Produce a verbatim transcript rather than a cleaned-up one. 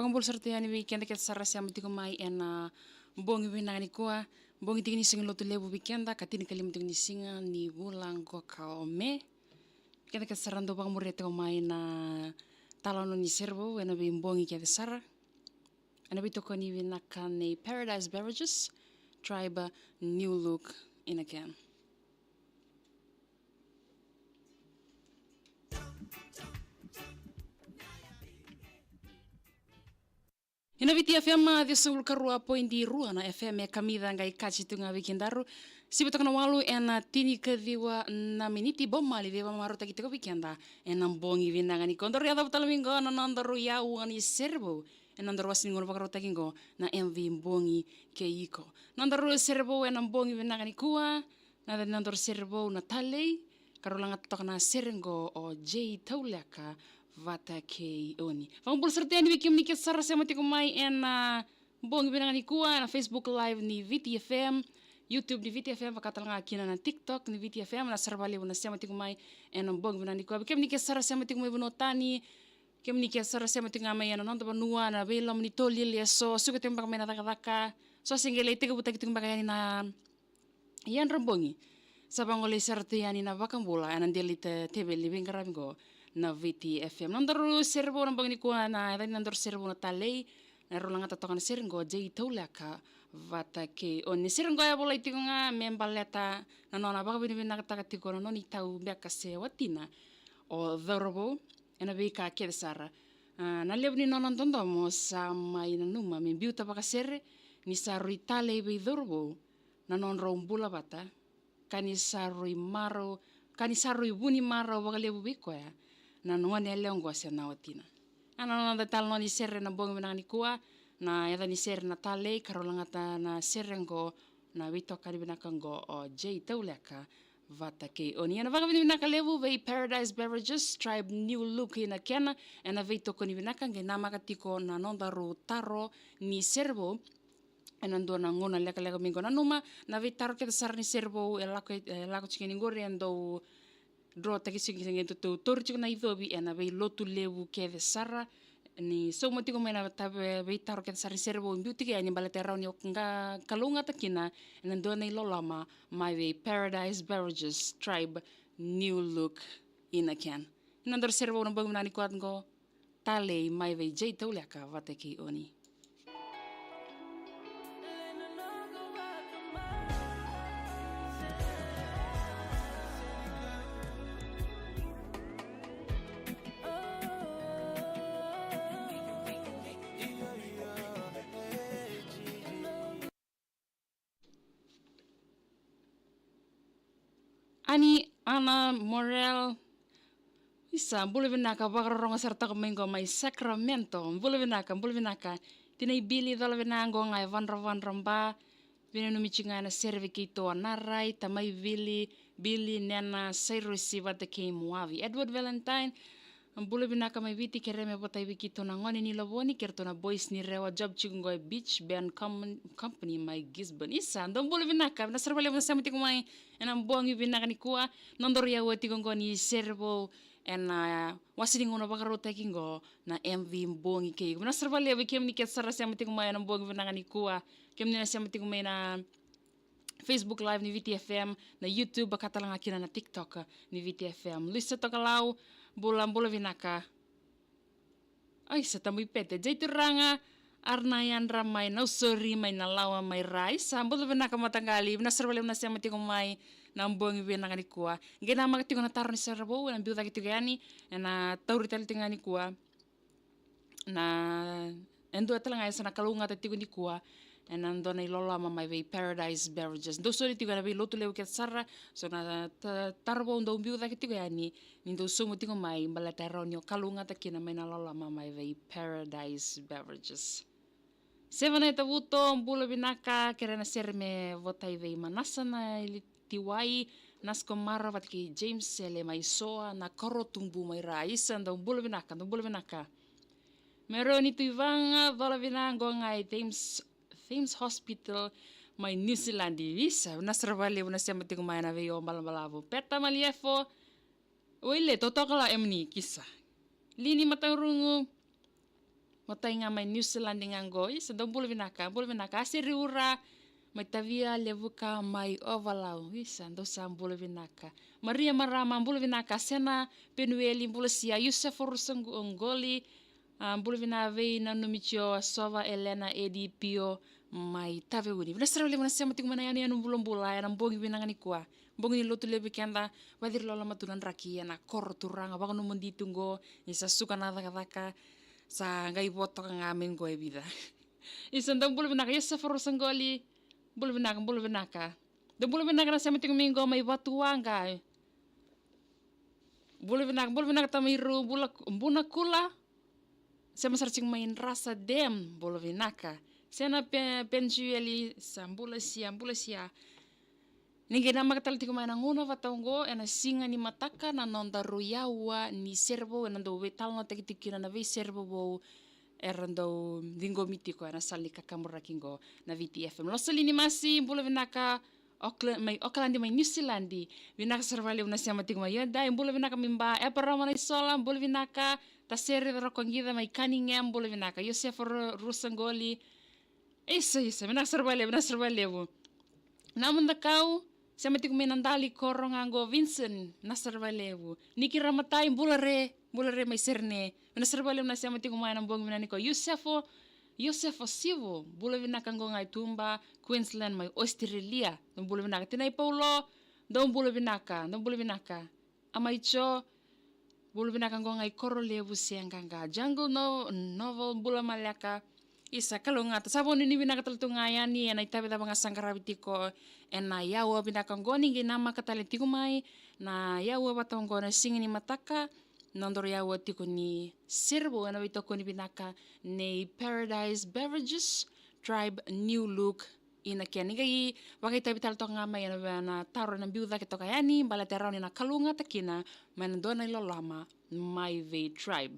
Vakabula sara tu yani vei keda kece sara sema tiko mai ena bogi vinaka nikua. Bogi tiko ni siga lotu levu vei keda, ka tinikalima tiko ni siga ni vula qo ka o Me. Keda kece sara dau vakamuria tiko mai na talanoa ni Serevou ena veibogi kece sara. Ena veitokoni vinaka nei Paradise Beverages, Tribe, New Look in a Can. Ena Viti F M, ciwasagavulu ka rua poidi rua na F M e kamica qai kaci tu ga vei kedaru. Sivi toka na walu ena tinikaciwa na miniti. Bob Marley, veivamarautaki tiko vei keda ena bogi vinaka nikua. Daru yacova tale mai qo na nodaru yawa ni Serevou ena nodaru wasa ni gauna vakarautaki qo na M V Bogi kei iko. Nodaru Serevou ena bogi vinaka nikua, na yaca ni nodaru Serevou na Talei, ka rau lagata toka na sere qo o Jay Tauleka vata kei Oni. Vakabula sara tu yani vei kemuni kece sara sema tiko mai ena bogi vinaka nikua ena Facebook Live ni Viti F M, YouTube ni Viti F M, vaka tale ga kina na TikTok ni Viti F M. Na sara vakalevu na sema tiko mai ena bogi vinaka nikua. Vei kemuni kece sara sema tiko mai vanua tani, kemuni kece sara sema tiko ga mai ena noda vanua, na veiloma ni tolili eso, suka tiko beka mai na cakacaka, so se qai lai tekivutaki tiko beka yani na yadra bogi. Sa vagolei sara tu yani na vakabula ena dela ni te-, teveli ni veiqaravi qo na Viti F M. Nodaru Serevou na bogi nikua, na yaca ni nodaru Serevou na Talei, na rau lagata toka na sere qo Jay Tauleka vata kei Oni. Sere qo e volai tiko ga me baleta na nona vakavinavinakataka tiko na nona itau beka se watina o cauravou ena veika kece sara. A, na levu ni nona dodomo sa mai nanuma me biuta vakasere ni sa rui talei vei cauravou na nodrau bula vata, ka ni sa rui marau, ka ni sa rui vu ni marau vakalevu vei koya na gone yalewa qo se na watina. A, na noda talanoa ni sere na bogi vinaka nikua, na yaca ni sere na Talei, ka rau lagata na sere qo na veitokani vinaka qo o Jay Tauleka vata kei Oni. Ena vakavinavinaka levu vei Paradise Beverages, Tribe, New Look in a Can, ena veitokoni vinaka. Qai namaka tiko na nodaru taro ni Serevou ena dua na gauna lekaleka mai qo. Nanuma na veitaro kece sara ni Serevou e lako, e lako tiko yani qori, e dau drawtaki tiko, se qai dau tauri tiko na icovi ena veilotu levu kece sara. Ni sauma tiko mai na taro, veitaro kece sara ni Serevou, biu tiko yani baleta e rawa ni o qai kalougata kina ena dua na iloloma mai vei Paradise Beverages, Tribe, New Look in a Can. Nodaru Serevou na bogi vinaka nikua qo, Talei mai vei Jay Tauleka vata kei Oni. Ani Ana Morel. Isa, bula vinaka, vakarorogo sara toka mai qo mai Sacramento. Bula vinaka, bula vinaka. Tinai Bili, cola vinaka qo ga e vadravadra ba. Vinanumi tiko ga ena sere vei keitou a Narai, tamai Vili, Bili, Nena, Sairosi vata kei Moavi. Edward Valentine, bula vinaka mai Viti, kerea me votai vei keitou na gone ni Lovoni, kei ratou na boys ni Rewa, job tiko qo e Beach Band Com-, Company mai Gisborne. Isa, dou bula vinaka, vinaka sara vakalevu na sema tiko mai ena bogi vinaka nikua. Nodaru yawa tiko qo ni Serevou ena wasa ni gauna vakarautaki qo na M V Bogi kei iko. Vinaka sara vakalevu vei kemuni kece sara sema tiko mai ena bogi vinaka nikua. Kemuni na sema tiko mai na Facebook Live ni Viti F M, na YouTube, ka tale ga kina na TikTok ni Viti F M. Luisa Tokalau, bula, bula vinaka. Ai, sa tabu i pete. Jay Turaga, Arna Yadra mai Nausori, mai Nalawa, mai Rai. Sa bula vinaka mataqali, vinaka sara vakalevu na sema tiko mai na bogi vinaka nikua. Qai namaka tiko na taro ni Serevou, ena biu cake tiko yani, ena tauri tale tiko ga nikua. Na, e dua tale ga e sa na kalougata tiko nikua ena dua na iloloma mai vei Paradise Beverages. Dou soli tiko ena veilotu levu kece sara, so na ta-, taro vou dou biu cake tiko yani, ni dou sauma tiko mai, baleta e rawa ni o kalougata kina mai na loloma mai vei Paradise Beverages. Sevana e Tavuto, bula vinaka, kerea na sere me votai vei Manasa na ili Tiwai, Nasco Mara vata kei James Sele mai Soa, na Karotubu mai Ra. Isa, dou bula vinaka, dou bula vinaka. Meroni Tuivaga, cola vinaka qo ga e Thames, Thames Hospital mai New Zealand. Isa, vinaka sara vakalevu na sema tiko mai na vei o balabalavu. Peta Maliefo, Waile, totoka la emuni kisa. Lini Matarugu, Matai ga mai New Zealand ga qo, isa, dou bula vinaka, bula vinaka. Aseri Ura, mai Tavia, Levuka, mai Ovalau, isa, dou sa bula vinaka. Maria Marama, bula vinaka. Sena Penueli, bula sia. Iusefa Rusa Qo-, Qoli, a, bula vinaka. Vei na Numitio, Sova, Elena, Edi, Pio, mai Taveuni. Vinaka sara valevu na sema tiko mai na yanuyanu bulabula ena bogi vinaka nikua. Bogi ni lotu levu keda, vaciri loloma tu na draki ena koro, turaga, vakanomodi tu qo, ni sa suka na cakacaka, sa qai vo toka ga mai qo e vica. Isa, dou bula vinaka. Iusefa Rusa Qoli, bula vinaka, bula vinaka. Dou bula vinaka na sema tiko mai qo mai Vatuwaqa. Bula vinaka, bula vinaka Tamairu, bula, Bunakula. Sema sara tiko mai Drasa Dam, bula vinaka. Sena Pe-, Penueli, sa bula sia, bula sia. Ni qai namaka tale tiko mai na gauna vata oqo, ena siga ni mataka, na noda rui aua ni sere vou, ena dau veitalanoataki tiko kina na veisere vou era dau ciqomi tiko ena sala ni kakaburaki qo na V T F M. Losalini Masi, bula vinaka, Auckland, mai Auckland, mai New Zealand. Vinaka sara valevu na sema tiko mai. Io dai, bula vinaka mai Ba. Eparama Naisola, bula vinaka. Tasere Rokoqica mai Cunningham, bula vinaka. Iusefa Ru-, Rusa Qoli. Isa, isa, vinaka sara valevu, vinaka sara valevu. Na Mudakau, sema tiko mai na dali koro ga qo, Vincent, vinaka sara valevu. Niki Ramatai, bula re, bula re mai Serene. Vinaka sara valevu na sema tiko mai na bogi vinaka nikua. Iusefa, Iusefa Sivo, bula vinaka qo ga i Tuba, Queensland, mai Australia. Dou bula vinaka. Tinai Paulo, dou bula vinaka, dou bula vinaka. Amai Jo, bula vinaka qo ga i Korolevu, Seaqaqa. Jungle No-, Novel, bula maleka. Isa, kalougata. Sa vakanuinui vinaka tale tu ga yani ena itavi cava ga sa qaravi tiko ena yaua vinaka qo. Ni qai namaka tale tiko mai na yaua vata oqo na siga ni mataka. Nodaru yaua tiko ni sere vou ena veitokoni vinaka nei Paradise Beverages, Tribe New Look, ina kena. Ni qai vakaitavi tale toka ga mai ena, ena taro ena biu cake toka yani, baleta e rawa ni na kalougata kina mai na dua na iloloma mai vei Tribe.